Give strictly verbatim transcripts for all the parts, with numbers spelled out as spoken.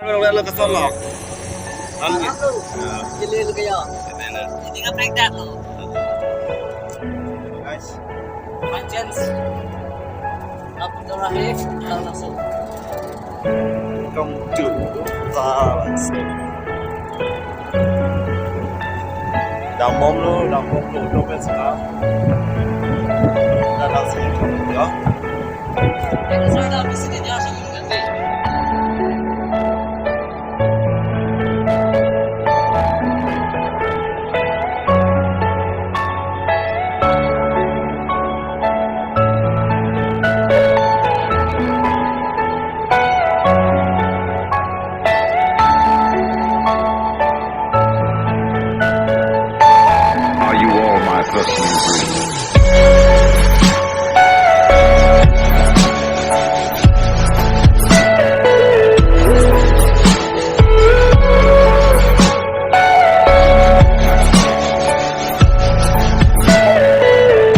Lo, lo, lo, kesel lo. Lalu. Lalu. Ya. Pilih lu kayo. Pilih lu. Hindi ka break that lo. Guys. One chance. Up to right, langsung. Welcome to Uttar State. Dambom lo, dambom lo, lo pen sila. Kita langsung ke, ya. Are you all my personal dreams?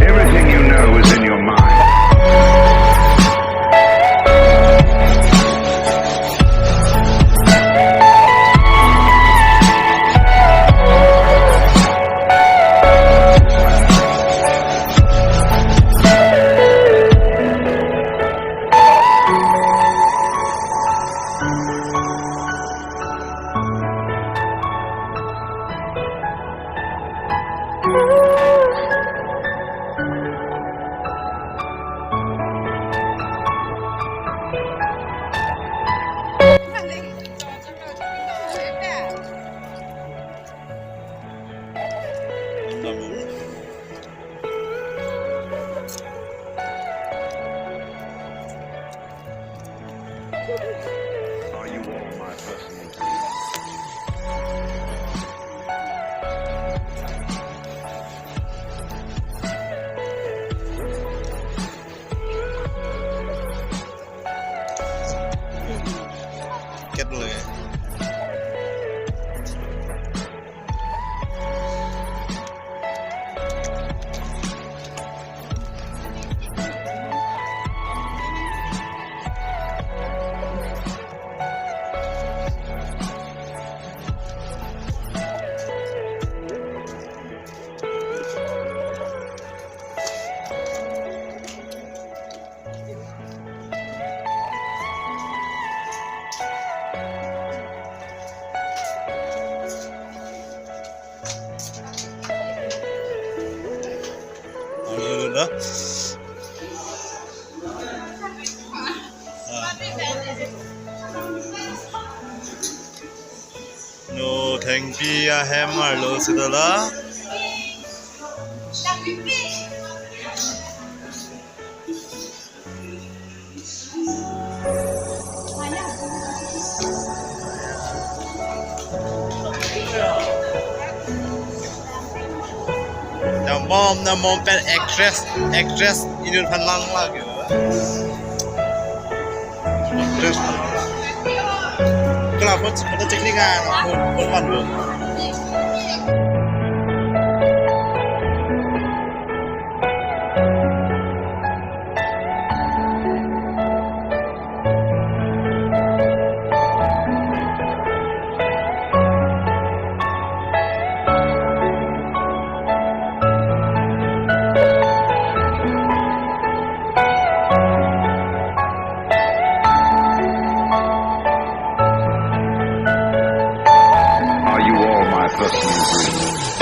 Everything you know is in your mind. Are you all my personal dreams? Ket le. Ano yun na? Ah. No, thengpi ahem arlo si dala. Dambom, dambom pen actress, actress inut phan lang lagi. Actress. Kela photo, photo check ni kan, photo, photo man lo. Are you all my personal dreams?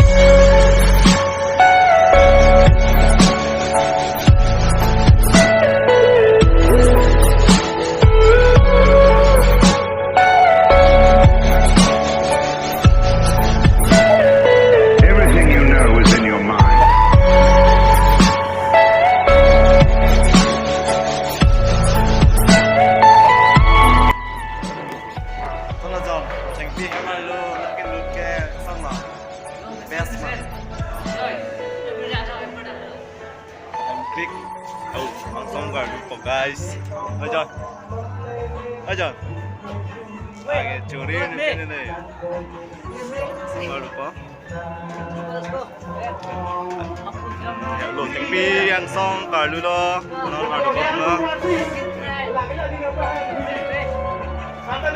Everything you know is in your mind. Thangnajon, thengpi ahem arlo, nang ke lut ke sang ma. Best man. Thengpi. Oh, angsong karlupo, guys. Ajon. Ajon. Lake churi ni ni ni. Angsong karlupo. Ya, lo, thengpi angsong karlu lo. Konon karlu lo. Song out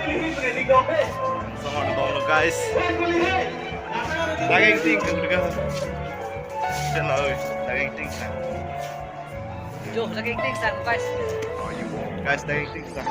dolo, guys. Daging ting, guys. Hello, daging ting. Jo, daging ting sang, guys. Guys, daging ting sang.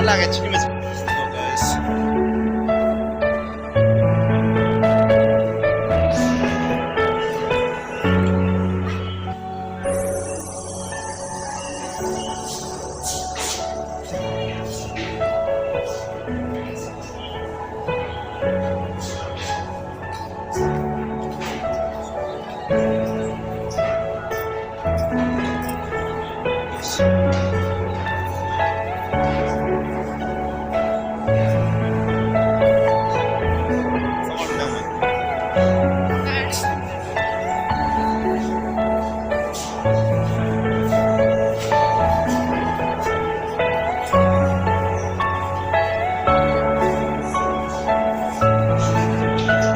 Lagi, cik, mas.